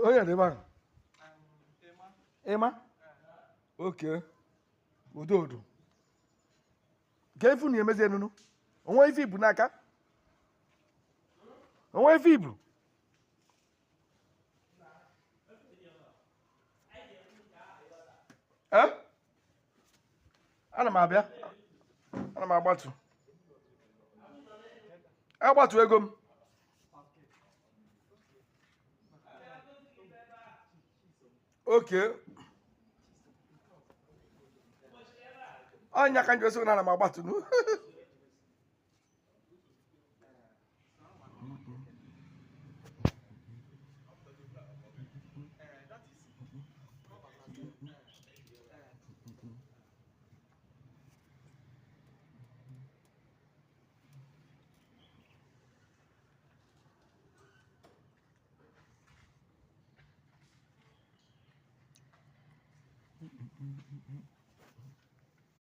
Onye dị ebe ahụ? Ịma? Oke. Udodo. Ka ifu na emezi enunu. Onwe ife ibu n'aka? Onwe ife ibu? Eh? Ana m abịa. Ana m agbatu. Agbatu ego m. Oke. Ọnya ka nje na ana m agbatu nu.